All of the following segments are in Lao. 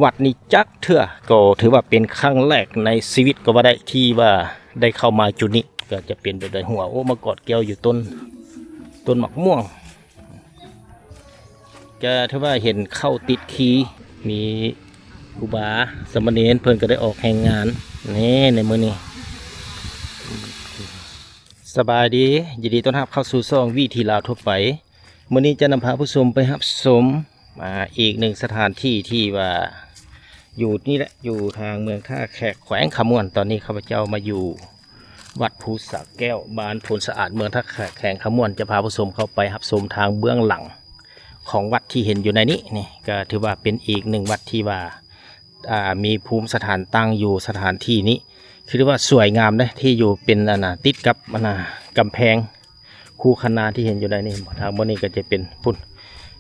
ວັດນີ້ຈັກເທື່ອ ກໍຖືວ່າເປັນຄັ້ງແລກໃນຊີວິດກໍວ່າໄດ້ ທີ່ວ່າໄດ້ເຂົ້າມາຈຸດນີ້. ກໍຈະເປັນແບບໃດ ຫົວໂອ້ມາກອດແກ້ວຢູ່ຕົ້ນ ຕົ້ນໝາກມ່ວງ. ກໍຖືວ່າເຫັນເຂົ້າຕິດຄີ ມີຄູບາສາມະເນນເພິ່ນກໍໄດ້ອອກແຮງງານແນ່ໃນມື້ນີ້. ສະບາຍດີ ຍິນດີຕ້ອນຮັບເຂົ້າສູ່ຊ່ອງວິຖີລາວທົ່ວໄປ. ມື້ນີ້ຈະນຳພາຜູ້ຊົມໄປຮັບຊົມ ອ່າ ອີກໜຶ່ງສະຖານທີ່ທີ່ວ່າຢູ່ນີ້ແຫຼະ ຢູ່ທາງເມືອງທ່າແຂກ ແຂວງຄຳມ່ວນ. ຕອນນີ້ຂ້າພະເຈົ້າມາຢູ່ວັດພູສາແກ້ວ ບ້ານໂພນສະອາດ ເມືອງທ່າແຂກ ແຂວງຄຳມ່ວນ. ຈະພາຜູ້ຊົມເຂົ້າໄປຮັບຊົມທາງເບື້ອງຫຼັງຂອງວັດທີ່ເຫັນຢູ່ໃນນີ້. ນີ້ກໍຖືວ່າເປັນອີກໜຶ່ງວັດທີ່ວ່າ ອ່າ ມີພູມສະຖານຕັ້ງຢູ່ສະຖານທີ່ນີ້ ຄືວ່າສວຍງາມເດ້ ທີ່ຢູ່ເປັນ ອັນນ່າ ຕິດກັບ ອັນນ່າ ກຳແພງ ຄູຄັນນາທີ່ເຫັນຢູ່ໃນນີ້. ທາງບ່ອນນີ້ກໍຈະເປັນພຸ້ນ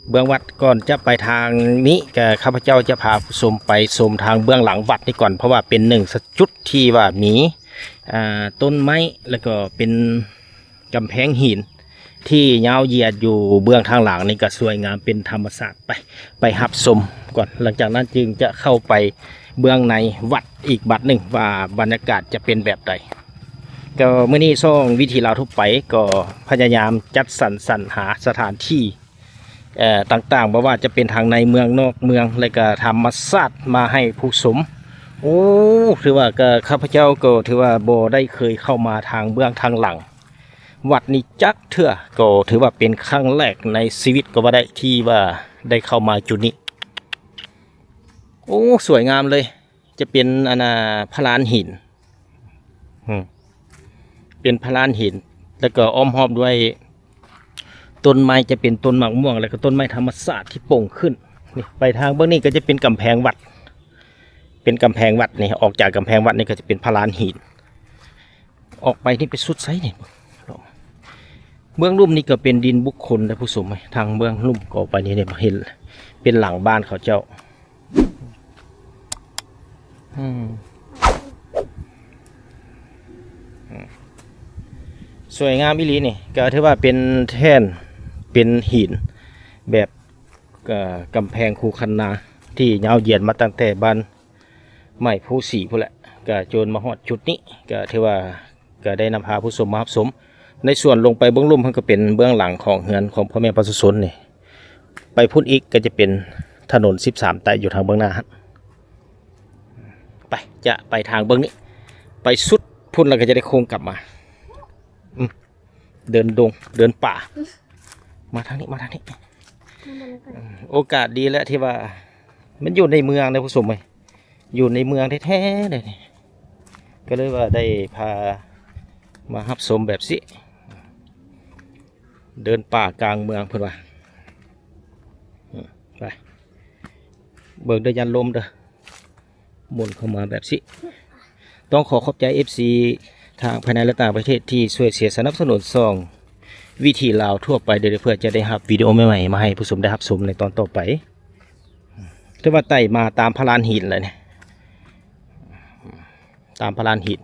ເບື້ອງວັດ. ກ່ອນຈະໄປທາງນີ້ ກໍຂ້າພະເຈົ້າຈະພາຜູ້ຊົມໄປຊົມທາງເບື້ອງຫຼັງວັດນີ້ກ່ອນ ເພາະວ່າເປັນໜຶ່ງຈຸດທີ່ວ່າມີ ອ່າ ຕົ້ນໄມ້ ແລ້ວກໍເປັນກຳແພງຫີນທີ່ຍາວຢຽດຢູ່ເບື້ອງທາງຫຼັງນີ້ ກໍສວຍງາມເປັນທຳມະຊາດ. ໄປ ໄປຮັບຊົມກ່ອນ ຫຼັງຈາກນັ້ນຈຶ່ງຈະເຂົ້າໄປເບື້ອງໃນວັດອີກບັດໜຶ່ງ ວ່າບັນຍາກາດຈະເປັນແບບໃດ. ກໍມື້ນີ້ຊ່ອງວິຖີລາວທົ່ວໄປ ກໍພະຍາຍາມຈັດສັນ ສັນຫາສະຖານທີ່ ເອີ ຕ່າງໆ ບໍ່ວ່າຈະເປັນທາງໃນເມືອງ ນອກເມືອງ ແລະກະທຳມະຊາດມາໃຫ້ຜູ້ຊົມ. ໂອ້ ຖືວ່າກະ ຂ້າພະເຈົ້າກໍຖືວ່າບໍ່ໄດ້ເຄີຍເຂົ້າມາທາງເບື້ອງທາງຫຼັງວັດນີ້ຈັກເທື່ອ ກໍຖືວ່າເປັນຄັ້ງແລກໃນຊີວິດກໍວ່າໄດ້ ທີ່ວ່າໄດ້ເຂົ້າມາຈຸດນີ້. ໂອ້ ສວຍງາມເລີຍ. ຈະເປັນ ອັນນ່າ ພະລານຫີນ ອືມ ເປັນພະລານຫີນ ແລ້ວກໍອ້ອມຮອບດ້ວຍຕົ້ນໄມ້ ຈະເປັນຕົ້ນໝາກມ່ວງ ແລ້ວກໍຕົ້ນໄມ້ທຳມະຊາດທີ່ປົ່ງຂຶ້ນ. ນີ້ ໄປທາງເບື້ອງນີ້ກໍຈະເປັນກຳແພງວັດ ເປັນກຳແພງວັດນີ້. ອອກຈາກກຳແພງວັດນີ້ກໍຈະເປັນພະລານຫີນ. ອອກໄປນີ້ໄປສຸດໃສນີ້? ເບື້ອງລຸ່ມນີ້ກໍເປັນດິນບຸກຄົນນະຜູ້ຊົມເອີຍ. ທາງເບື້ອງລຸ່ມກໍໄປນີ້ ເຫັນເປັນຫຼັງບ້ານເຂົາເຈົ້າ. ອືມ ສວຍງາມອີ່ຫຼີນີ້ ກໍຖືວ່າເປັນແທ່ນ ເປັນຫີນແບບ ກໍກຳແພງຄູຄັນນາທີ່ຍາວຢຽນມາຕັ້ງແຕ່ບ້ານໃໝ່ພູສີພຸ້ນແຫຼະ ກໍຈົນມາຮອດຈຸດນີ້ ກໍຖືວ່າກໍໄດ້ນຳພາຜູ້ຊົມມາຮັບຊົມ. ໃນສ່ວນລົງໄປເບື້ອງລຸ່ມ ມັນກໍເປັນເບື້ອງຫຼັງຂອງເຮືອນຂອງພໍ່ແມ່ປະຊາຊົນນີ້. ໄປພຸ້ນອີກກໍຈະເປັນຖະໜົນສິບສາມໃຕ້ຢູ່ທາງເບື້ອງໜ້າຫັ້ນ. ໄປ ຈະໄປທາງເບື້ອງນີ້ ໄປສຸດພຸ້ນ ແລ້ວກໍຈະໄດ້ໂຄ້ງກັບມາ. ອືມ ເດີນດົງ ເດີນປ່າ ມາທາງນີ້ ມາທາງນີ້. ອືມ ໂອກາດດີແຫຼະທີ່ວ່າມັນຢູ່ໃນເມືອງເດ້ຜູ້ຊົມເອີຍ ຢູ່ໃນເມືອງແທ້ໆເດ້ນີ້ ກໍເລີຍວ່າໄດ້ພາມາຮັບຊົມແບບຊີ້ ເດີນປ່າກາງເມືອງເພິ່ນວ່າ. ອືມ ໄປ ເບິ່ງເດີ ຢ້ານລົ້ມເດີ. ໝູນເຂົ້າມາແບບຊີ້. ຕ້ອງຂໍຂອບໃຈເອັຟຊີທາງພາຍໃນ ແລະ ຕ່າງປະເທດທີ່ຊ່ວຍເຊຍສະໜັບສະໜູນຊ່ອງວິຖີລາວທົ່ວໄປເດີ ເພື່ອຈະໄດ້ຮັບວິດີໂອໃໝ່ໆ ມາໃຫ້ຜູ້ຊົມໄດ້ຮັບຊົມໃນຕອນຕໍ່ໄປ. ຖືວ່າໄຕ່ມາຕາມພະລານຫີນແຫຼະນີ້ ຕາມພະລານຫີນ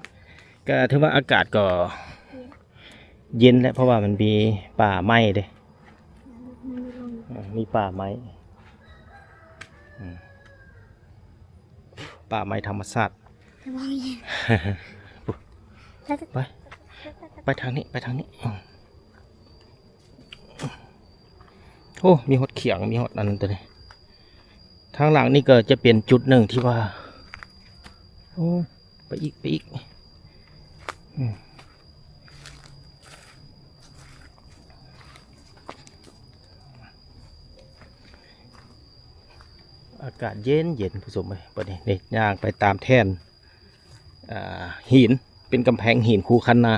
ກໍຖືວ່າອາກາດກໍເຢັນແຫຼະ ເພາະວ່າມັນມີປ່າໄມ້ເດ້. ອືມ ມີປ່າໄມ້ ອືມ ປ່າໄມ້ທຳມະຊາດ. ໄປ ໄປທາງນີ້ ໄປທາງນີ້. ອືມ ໂອ້ ມີຮອດຂຽງ ມີຮອດອັນນັ້ນຕົວນີ້. ທາງຫຼັງນີ້ກໍຈະເປັນຈຸດໜຶ່ງທີ່ວ່າ ໂອ້ ໄປອີກ ໄປອີກ. ອືມ ອາກາດເຢັນໆ ຜູ້ຊົມເອີຍ. ບັດນີ້ ນີ້ ຍ່າງໄປຕາມແທ່ນ ອ່າ ຫີນ ເປັນກຳແພງຫີນຄູຄັນນາ.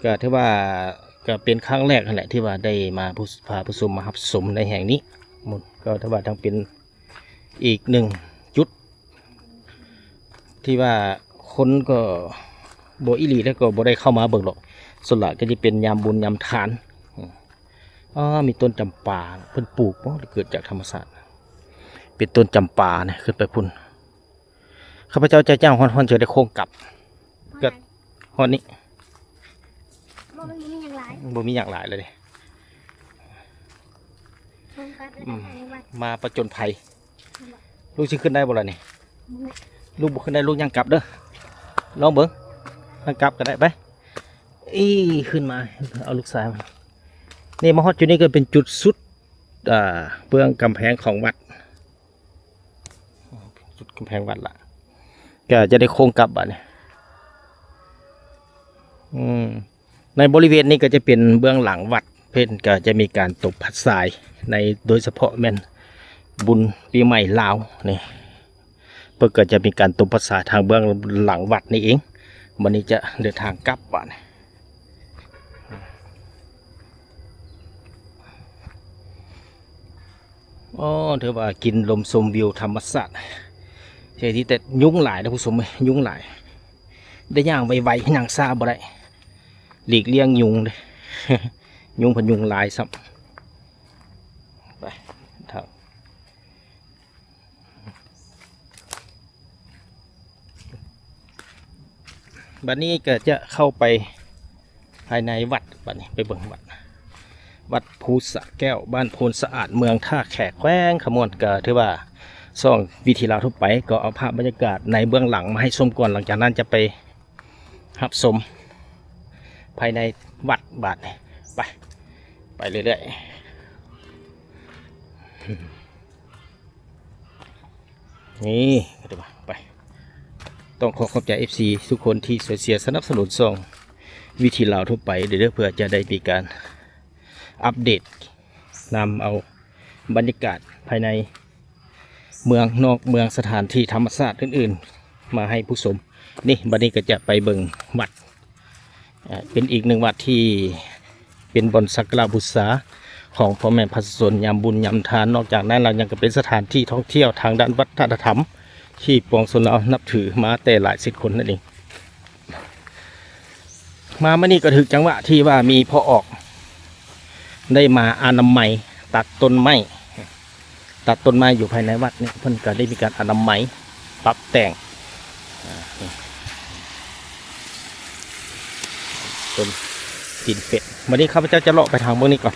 ກໍຖືວ່າກໍເປັນຄັ້ງແລກຫັ້ນແຫຼະ ທີ່ວ່າໄດ້ມາ ຜູ້ ພາຜູ້ຊົມມາຮັບຊົມໃນແຫ່ງນີ້. ໝົດ ກໍຖືວ່າທັງເປັນອີກໜຶ່ງຈຸດ ທີ່ວ່າຄົນກໍບໍ່ອີ່ຫຼີ ແລ້ວກໍບໍ່ໄດ້ເຂົ້າມາເບິ່ງດອກ. ສ່ວນຫຼາຍກໍຈະເປັນຍາມບຸນຍາມທານ. ອືມ ອໍ ມີຕົ້ນຈຳປາ ເພິ່ນປູກບໍ່ ຫຼືເກີດຈາກທຳມະຊາດ? ເປັນຕົ້ນຈຳປານະ ຂຶ້ນໄປພຸ້ນ. ຂ້າພະເຈົ້າຈະຍ່າງຮອດໆ ຈະໄດ້ໂຄ້ງກັບ ກໍຮອດນີ້. ບໍ່ ມັນບໍ່ມີຫຍັງຫຼາຍ ບໍ່ມີຫຍັງຫຼາຍເລີຍເດ້. ໂຄງການ ອືມ ມາປະຈົນໄພ ແມ່ນບໍ່? ລູກຊິຂຶ້ນໄດ້ບໍ່ລະນີ້? ລູກບໍ່ຂຶ້ນໄດ້ ລູກຍ່າງກັບເດີ. ລອງເບິ່ງ ຍ່າງກັບກໍໄດ້. ໄປ ອີ່ ຂຶ້ນມາ ເອົາລູກຊາຍມາ. ນີ້ ມາຮອດຈຸດນີ້ກໍເປັນຈຸດສຸດ ອ່າ ເບື້ອງກຳແພງຂອງວັດ ຈຸດກຳແພງວັດລະ ກໍຈະໄດ້ໂຄ້ງກັບບາດນີ້. ອືມ ໃນບໍລິເວນນີ້ກໍຈະເປັນເບື້ອງຫຼັງວັດ ເພິ່ນກໍຈະມີການຕົບພັດຊາຍ ໃນ ໂດຍສະເພາະແມ່ນບຸນປີໃໝ່ລາວນີ້ ເພິ່ນກໍຈະມີການຕົບພັດຊາຍທາງເບື້ອງຫຼັງວັດນີ້ເອງ. ບັດນີ້ຈະເດີນທາງກັບບາດນີ້. ໂອ້ ຖືວ່າກິນລົມຊົມວິວທຳມະຊາດ ແຕ່ທີ່ແຕ່ຍຸງຫຼາຍເດ້ອຜູ້ຊົມເອີຍ ຍຸງຫຼາຍ. ໄດ້ຍ່າງໄວໆ ຍ່າງຊ້າບໍ່ໄດ້ ຫຼີກລ່ຽງຍຸງເດ້ ຍຸງເພິ່ນຍຸງຫຼາຍຊ້ຳ. ໄປ ບັດນີ້ກໍຈະເຂົ້າໄປພາຍໃນວັດ. ບັດນີ້ໄປເບິ່ງວັດ ວັດພູສະແກ້ວ ບ້ານໂພນສະອາດ ເມືອງທ່າແຂກ ແຂວງຄຳມ່ວນ. ກໍຖືວ່າຊ່ອງວິຖີລາວທົ່ວໄປ ກໍເອົາພາບບັນຍາກາດໃນເບື້ອງຫຼັງມາໃຫ້ຊົມກ່ອນ ຫຼັງຈາກນັ້ນຈະໄປຮັບຊົມພາຍໃນວັດບາດນີ້. ໄປ ໄປເລື້ອຍໆ. ນີ້ ໄປ ຕ້ອງຂໍຂອບໃຈເອັຟຊີທຸກຄົນທີ່ຊ່ວຍເຊຍສະໜັບສະໜູນຊ່ອງວິຖີລາວທົ່ວໄປເດີ ເພື່ອຈະໄດ້ມີການອັບເດດ ນຳເອົາບັນຍາກາດພາຍໃນເມືອງ ນອກເມືອງ ສະຖານທີ່ທຳມະຊາດອື່ນໆ ມາໃຫ້ຜູ້ຊົມ. ນີ້ ບັດນີ້ກໍຈະໄປເບິ່ງວັດ ເປັນອີກໜຶ່ງວັດທີ່ເປັນບ່ອນສັກກາລະບູຊາຂອງພໍ່ແມ່ປະຊາຊົນຍາມບຸນຍາມທານ. ນອກຈາກນັ້ນແລ້ວຍັງກໍເປັນສະຖານທີ່ທ່ອງທ່ຽວທາງດ້ານວັດທະນະທຳ ທີ່ປວງຊົນລາວນັບຖືມາແຕ່ຫຼາຍສິບຄົນນັ້ນເອງ. ມາມື້ນີ້ກໍຖືກຈັງຫວະທີ່ວ່າມີພໍ່ອອກໄດ້ມາອະນາໄມຕັດຕົ້ນໄມ້ ຕັດຕົ້ນໄມ້ຢູ່ພາຍໃນວັດນີ້ ເພິ່ນກໍໄດ້ມີການອະນາໄມ ປັບແຕ່ງ ອາ ນີ້ ຕົ້ນຕີນເປັດ. ບັດນີ້ຂ້າພະເຈົ້າຈະເລາະໄປທາງເບື້ອງນີ້ກ່ອນ.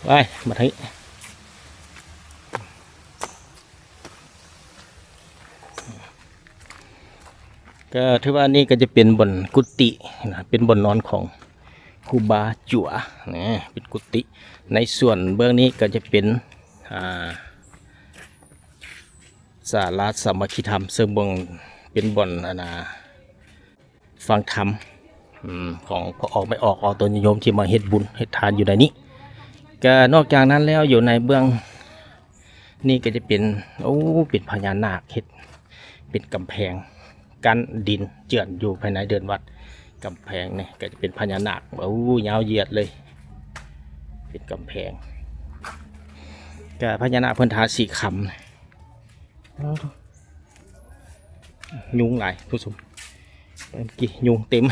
ໄປ ມາທາງນີ້ ກໍຖືວ່ານີ້ກໍຈະເປັນບ່ອນກຸຕິນະ ເປັນບ່ອນນອນຂອງຄູບາຈົວນະ ເປັນກຸຕິ. ໃນສ່ວນເບື້ອງນີ້ກໍຈະເປັນ ອ່າ ສາລາສາມັກຄີທຳ ເຊິ່ງເປັນບ່ອນ ອັນນ່າ ຟັງທຳ ອືມ ຂອງພໍ່ອອກແມ່ອອກ ອອກຕົນຍາດໂຍມທີ່ມາເຮັດບຸນເຮັດທານຢູ່ໃນນີ້. ກະນອກຈາກນັ້ນແລ້ວ ຢູ່ໃນເບື້ອງນີ້ກໍຈະເປັນ ໂອ້ ເປັນພະຍານາກເຮັດເປັນກຳແພງກັ້ນດິນເຈື່ອນຢູ່ພາຍໃນເດີ່ນວັດ. ກຳແພງນີ້ກໍຈະເປັນພະຍານາກ ໂອ້ ຍາວຢຽດເລີຍ ເປັນກຳແພງ. ກະພະຍານາກເພິ່ນທາສີຄຳ. ຍຸງຫຼາຍຜູ້ຊົມ ເມື່ອກີ້ຍຸງເຕັມ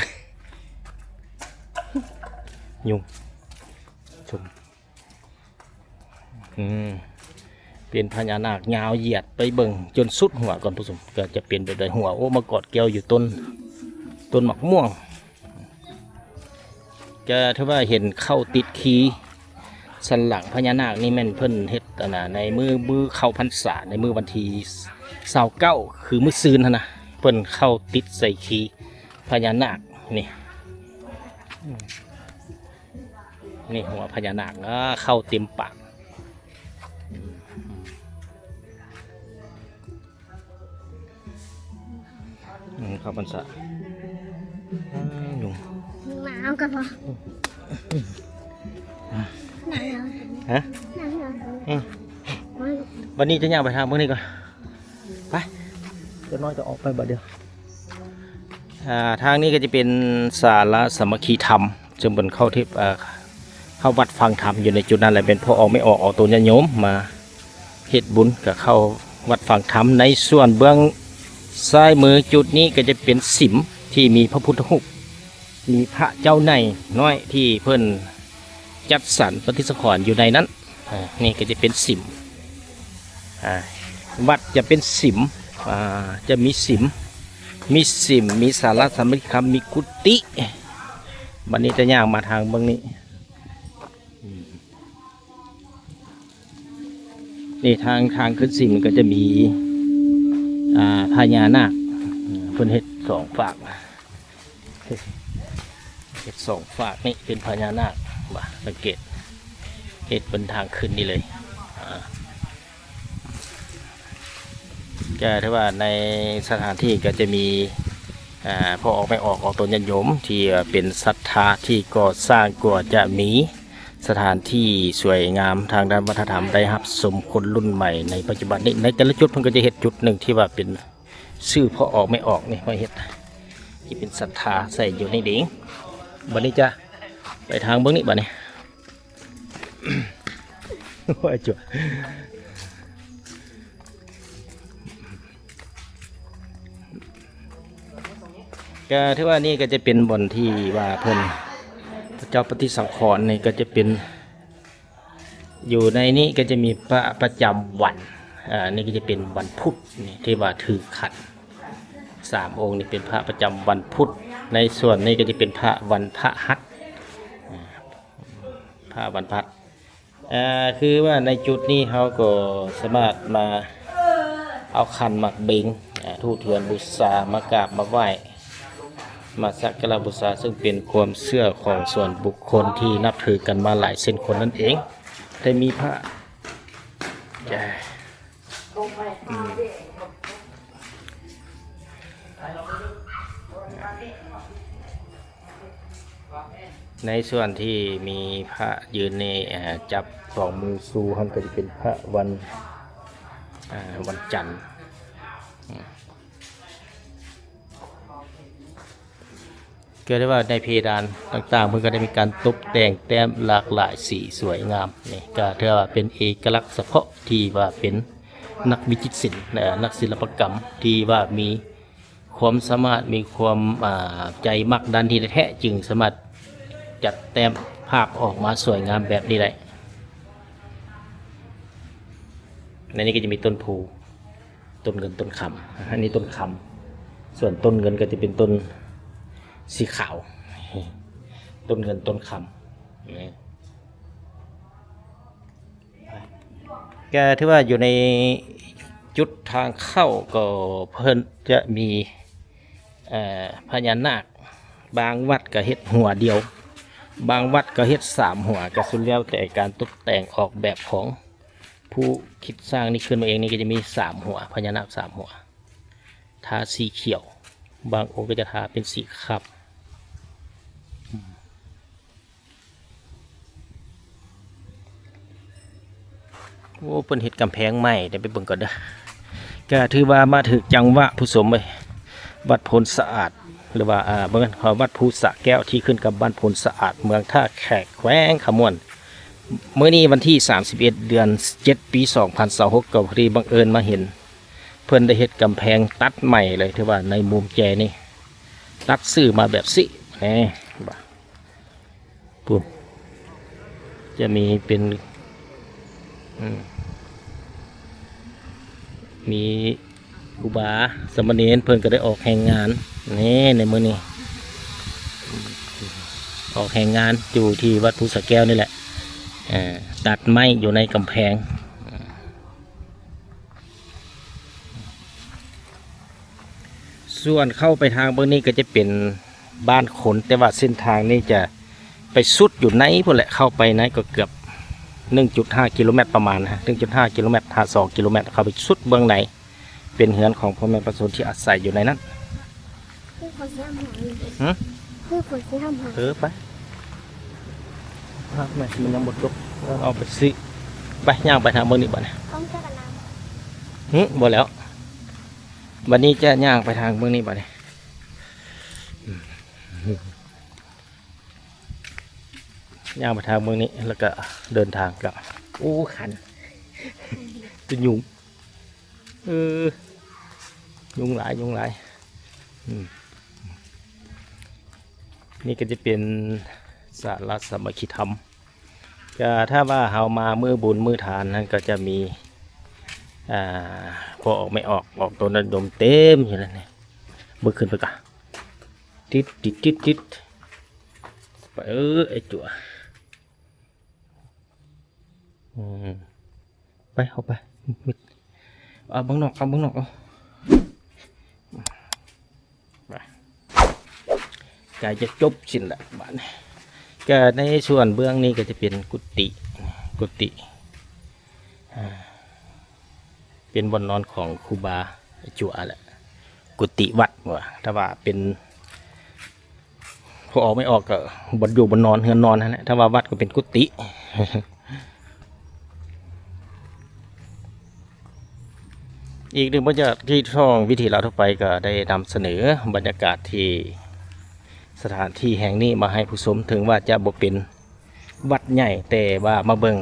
ຍຸງ ຊົມ ອືມ ເປັນພະຍານາກຍາວຢຽດ ໄປເບິ່ງຈົນສຸດຫົວກ່ອນຜູ້ຊົມ ກໍຈະເປັນແບບໃດ. ຫົວ ໂອ້ ມາກອດແກ້ວຢູ່ຕົ້ນ ຕົ້ນໝາກມ່ວງ. ກະຖືວ່າເຫັນເຄົ້າຕິດຄີສັນຫຼັງພະຍານາກນີ້ ແມ່ນເພິ່ນເຮັດ ອັນນ່າ ໃນມື້ ມື້ເຂົ້າພັນສາ ໃນມື້ວັນທີຊາວເກົ້າ ຄືມື້ຊືນຫັ້ນນະ ເພິ່ນເຄົ້າຕິດໃສ່ຄີພະຍານາກນີ້. ນີ້ຫົວພະຍານາກ ເອີ ເຄົ້າເຕັມປາກ. ອືມ ເຂົ້າພັນສາ ອືມ ຍຸງ ໜາວກໍພໍ ໜາວ ຮະ ໜາວ ອືມ ບັດນີ້ຈະຍ່າງໄປທາງເບິ່ງນີ້ກ່ອນ ໄປ ຈັກໜ້ອຍຈະອອກໄປບາດດຽວ. ອ່າ ທາງນີ້ກໍຈະເປັນສາລາສາມັກຄີທຳ ເຊິ່ງເພິ່ນເຂົ້າທີ່ ເອີ ເຂົ້າວັດຟັງທຳຢູ່ໃນຈຸດນັ້ນແຫຼະ ເປັນພໍ່ອອກແມ່ອອກ ອອກຕົນຍາດໂຍມມາເຮັດບຸນ ກໍເຂົ້າວັດຟັງທຳ. ໃນສ່ວນເບື້ອງຊ້າຍມືຈຸດນີ້ກໍຈະເປັນສິມທີ່ມີພະພຸດທະຮູບ ມີພະເຈົ້າໃຫຍ່ນ້ອຍທີ່ເພິ່ນຈັດສັນປະຕິດສະຖານຢູ່ໃນນັ້ນ. ອາ ນີ້ກໍຈະເປັນສິມ ອາ ວັດຈະເປັນສິມ ອາ ຈະມີສິມ ມີສິມ ມີສາລາສາມັກຄີທຳ ມີກຸຕິ. ບັດນີ້ຈະຍ່າງມາທາງເບື້ອງນີ້ ອືມ ນີ້ ທາງ ທາງຂຶ້ນຊິມກໍຈະມີ ອ່າ ພະຍານາກ ເພິ່ນເຮັດສອງຟາກ ເຮັດສອງຟາກ ນີ້ເປັນພະຍານາກ ວ່າ ສັງເກດ ເຮັດເປັນທາງຂຶ້ນນີ້ເລີຍ ອ່າ ກໍຖືວ່າໃນສະຖານທີ່ກໍຈະມີ ອ່າ ພໍ່ອອກແມ່ອອກ ອອກຕົນຍາດໂຍມ ທີ່ວ່າເປັນສັດທາທີ່ກໍ່ສ້າງ ກໍຈະມີສະຖານທີ່ສວຍງາມທາງດ້ານວັດທະນະທຳ ໄດ້ຮັບຊົມຄົນລຸ້ນໃໝ່ໃນປັດຈຸບັນນີ້. ໃນແຕ່ລະຈຸດເພິ່ນກໍຈະເຮັດຈຸດໜຶ່ງທີ່ວ່າເປັນຊື່ພໍ່ອອກແມ່ອອກນີ້ ມາເຮັດທີ່ເປັນສັດທາໃສ່ຢູ່ໃນເດງ. ບັດນີ້ຈະໄປທາງເບິ່ງນີ້ ບັດນີ້ ໂອ້ຍ ຈົວ ກໍຖືວ່ານີ້ກໍຈະເປັນບ່ອນທີ່ວ່າເພິ່ນ ພະເຈົ້າປະຕິສັງຂອນນີ້ກໍຈະເປັນ ຢູ່ໃນນີ້ກໍຈະມີພະປະຈຳວັນ ອ່າ ນີ້ກໍຈະເປັນວັນພຸດ ນີ້ທີ່ວ່າຖືຂັນ ສາມອົງນີ້ເປັນພະປະຈຳວັນພຸດ. ໃນສ່ວນນີ້ກໍຈະເປັນພະວັນພະຫັດ ອ່າ ພະວັນພະຫັດ ອ່າ ຄືວ່າໃນຈຸດນີ້ເຮົາກໍສາມາດມາເອົາຂັນໝາກເບັງ ອ່າ ທູບທຽນບູຊາ ມາກາບມາໄຫວ້ ມາສັກກາລະບູຊາ ເຊິ່ງເປັນຄວາມເຊື່ອຂອງສ່ວນບຸກຄົນທີ່ນັບຖືກັນມາຫຼາຍເຊັ່ນຄົນນັ້ນເອງ. ແຕ່ມີພະ ອືມ ໃນສ່ວນທີ່ມີພະຢືນນີ້ ເອີ ຈັບສອງມືຊູຫັ້ນ ກໍຈະເປັນພະວັນ ເອີ ວັນຈັນ ອືມ ກໍໄດ້ວ່າໃນເພດານຕ່າງໆ ເພິ່ນກໍໄດ້ມີການຕົບແຕ່ງແຕ້ມຫຼາກຫຼາຍສີສວຍງາມ. ນີ້ກໍຖືວ່າເປັນເອກະລັກສະເພາະທີ່ວ່າເປັນນັກວິຈິດສິນ ແລະ ນັກສິລະປະກຳທີ່ວ່າມີຄວາມສາມາດ ມີຄວາມ ອ່າ ໃຈມັກດ້ານນີ້ແທ້ໆ ຈຶ່ງສາມາດຈັດແຕ້ມພາບອອກມາສວຍງາມແບບນີ້ໄດ້. ໃນນີ້ກໍຈະມີຕົ້ນໂພ ຕົ້ນເງິນຕົ້ນຄຳ ອັນນີ້ຕົ້ນຄຳ ສ່ວນຕົ້ນເງິນກໍຈະເປັນຕົ້ນສີຂາວ ຕົ້ນເງິນຕົ້ນຄຳ ກໍຖືວ່າຢູ່ໃນຈຸດທາງເຂົ້າກໍເພິ່ນຈະມີ ເອີ ພະຍານາກ ບາງວັດກໍເຮັດຫົວດຽວ ບາງວັດກໍເຮັດສາມຫົວ ກໍສຸດແລ້ວແຕ່ການຕົກແຕ່ງອອກແບບຂອງ ຜູ້ຄິດສ້າງນີ້ຂຶ້ນມາເອງນີ້ກໍຈະມີສາມຫົວ ພະຍານາກສາມຫົວ ທາສີຂຽວ ບາງອົງກໍຈະທາເປັນສີຄາບ. ໂອ້ ເພິ່ນເຮັດກຳແພງໃໝ່ ດຽວໄປເບິ່ງກ່ອນເດີ. ກໍຖືວ່າມາຖືກຈັງຫວະຜູ້ຊົມເອີຍ ວັດໂພນສະອາດ ຫຼືວ່າ ອ່າ ບໍ່ແມ່ນ ວັດພູສະແກ້ວ ທີ່ຂຶ້ນກັບບ້ານໂພນສະອາດ ເມືອງທ່າແຂກ ແຂວງຄຳມ່ວນ. ມື້ນີ້ວັນທີສາມສິບເອັດ ເດືອນເຈັດ ປີສອງພັນຊາວຫົກ ກໍພໍດີບັງເອີນມາເຫັນ ເພິ່ນໄດ້ເຮັດກຳແພງຕັດໃໝ່ເລີຍ ຖືວ່າໃນມຸມແຈນີ້ ຕັດຊື່ມາແບບຊີ້ ແນ່ ພຸ້ນ ຈະມີເປັນ ອືມ ມີຄູບາສາມະເນນ ເພິ່ນກໍໄດ້ອອກແຮງງານ ແນ່ ໃນມື້ນີ້ ອອກແຮງງານຢູ່ທີ່ວັດພູສະແກ້ວນີ້ແຫຼະ ເອີ ຕັດໄມ້ຢູ່ໃນກຳແພງ. ສ່ວນເຂົ້າໄປທາງເບື້ອງນີ້ກໍຈະເປັນບ້ານຄົນ ແຕ່ວ່າເສັ້ນທາງນີ້ຈະໄປສຸດຢູ່ໃນພຸ້ນແຫຼະ ເຂົ້າໄປໃນກໍເກືອບໜຶ່ງຈຸດຫ້າກິໂລແມັດ ປະມານໜຶ່ງຈຸດຫ້າກິໂລແມັດ ຫາສອງກິໂລແມັດ ເຂົ້າໄປສຸດເບື້ອງໃນ ເປັນເຮືອນຂອງພໍ່ແມ່ປະຊາຊົນທີ່ອາໄສຢູ່ໃນນັ້ນ. ຄືຝົນຊິຫ້າມຫາ ຫື? ຄືຝົນຊິຫ້າມຫາ ເອີ ໄປ ຮາກໄມ້ມັນຍັງບໍ່ຕົກ ເອົາໄປຊື້ ໄປ ຍ່າງໄປທາງເບື້ອງນີ້ບາດນີ້ ຕ້ອງເຈີກັນນຳ ຫື? ບໍ່ແລ້ວ ບາດນີ້ຈະຍ່າງໄປທາງເບື້ອງນີ້ບາດນີ້ ຍ່າງໄປທາງເບື້ອງນີ້ ແລ້ວກະເດີນທາງກັບ ໂອ້ ຄັນ ຈະຍຸງ ເອີ ຍຸງຫຼາຍ ຍຸງຫຼາຍ ອືມ ນີ້ກໍຈະເປັນສາລາສາມັກຄີທຳ ກໍຖ້າວ່າເຮົາມາມື້ບຸນມື້ທານນັ້ນ ກໍຈະມີ ອ່າ ພໍ່ອອກແມ່ອອກ ອອກຕົນອາດົມເຕັມຢູ່ນັ້ນ ເບິ່ງຂຶ້ນໄປກະ ຕິດ ຕິດ ຕິດ ຕິດ ໄປ ເອີ ໄອ້ຕົວ ອືມ ໄປ ເຂົ້າໄປ ເອົາເບິ່ງນອກ ເອົາເບິ່ງນອກ ເອົາ ໃກ້ຈະຈົບສິ້ນລະບາດນີ້. ກະໃນສ່ວນເບື້ອງນີ້ກະຈະເປັນກຸຕິ ກຸຕິ ອ່າ ເປັນບ່ອນນອນຂອງຄູບາອາຈົວແຫຼະ ກຸຕິວັດວ່າ ຖ້າວ່າເປັນ ພໍອອກໄມ່ອອກກະບ່ອນຢູ່ບ່ອນນອນ ເຮືອນນອນຫັ້ນແຫຼະ ຖ້າວ່າວັດກະເປັນກຸຕິ. ອີກໜຶ່ງບັນຍາກາດທີ່ຊ່ອງວິຖີລາວທົ່ວໄປກະໄດ້ນຳສະເໜີບັນຍາກາດທີ່ສະຖານທີ່ແຫ່ງນີ້ມາໃຫ້ຜູ້ຊົມ ເຖິງວ່າຈະບໍ່ເປັນ ວັດໃຫຍ່ ແຕ່ວ່າມາເບິ່ງ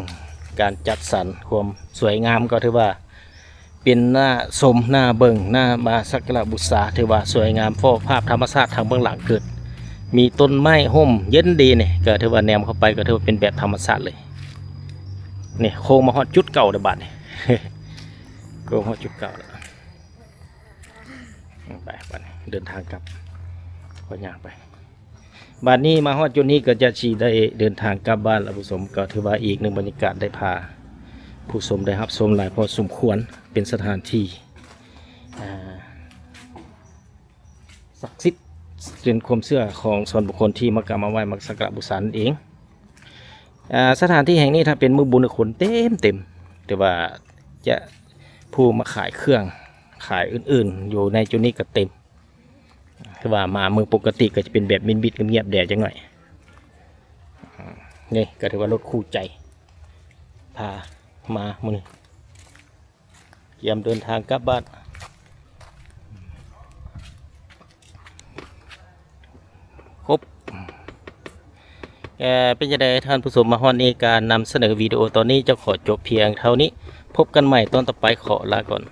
ການຈັດສັນຄວາມສວຍງາມ ກໍຖືວ່າເປັນໜ້າຊົມ ໜ້າເບິ່ງ ໜ້າມາສັກກາລະບູຊາ ຖືວ່າສວຍງາມ ເພາະພາບທຳມະຊາດທາງເບື້ອງຫຼັງເກີດມີຕົ້ນໄມ້ຮົ່ມເຢັນດີນີ້ ກໍຖືວ່າແນມເຂົ້າໄປກໍຖືວ່າເປັນແບບທຳມະຊາດເລີຍ. ນີ້ໂຄ້ງມາຮອດຈຸດເກົ່າແລ້ວບາດນີ້ ໂຄ້ງຮອດຈຸດເກົ່າແລ້ວ ໄປ ບາດນີ້ເດີນທາງກັບ ກໍຍ່າງໄປ. ບາດນີ້ມາຮອດຈຸດນີ້ກໍຈະຊິໄດ້ເດີນທາງກັບບ້ານລະຜູ້ຊົມ ກໍຖືວ່າອີກໜຶ່ງບັນຍາກາດໄດ້ພາຜູ້ຊົມໄດ້ຮັບຊົມຫຼາຍພໍສົມຄວນ ເປັນສະຖານທີ່ ອ່າ ສັກສິດ ເປັນຄວາມເຊື່ອຂອງສ່ວນບຸກຄົນທີ່ມາກາບມາໄຫວ້ມາສັກກາລະບູຊານັ້ນເອງ. ອ່າ ສະຖານທີ່ແຫ່ງນີ້ຖ້າເປັນມື້ບຸນຄົນເຕັມໆ ແຕ່ວ່າຈະຜູ້ມາຂາຍເຄື່ອງຂາຍອື່ນໆ ຢູ່ໃນຈຸດນີ້ກໍເຕັມ. ຄືວ່າມາມື້ປົກກະຕິກໍຈະເປັນແບບມິດໆ ງຽບໆ ແດ່ຈັກໜ້ອຍ. ນີ້ກໍຖືວ່າລົດຄູ່ໃຈພາມາມື້ນີ້ ກຽມເດີນທາງກັບບ້ານ ຄົບ. ເປັນຈັ່ງໃດທ່ານຜູ້ຊົມ ມາຮອດນີ້ ການນຳສະເໜີວິດີໂອຕອນນີ້ຈະຂໍຈົບພຽງເທົ່ານີ້. ພົບກັນໃໝ່ຕອນຕໍ່ໄປ ຂໍລາກ່ອນ.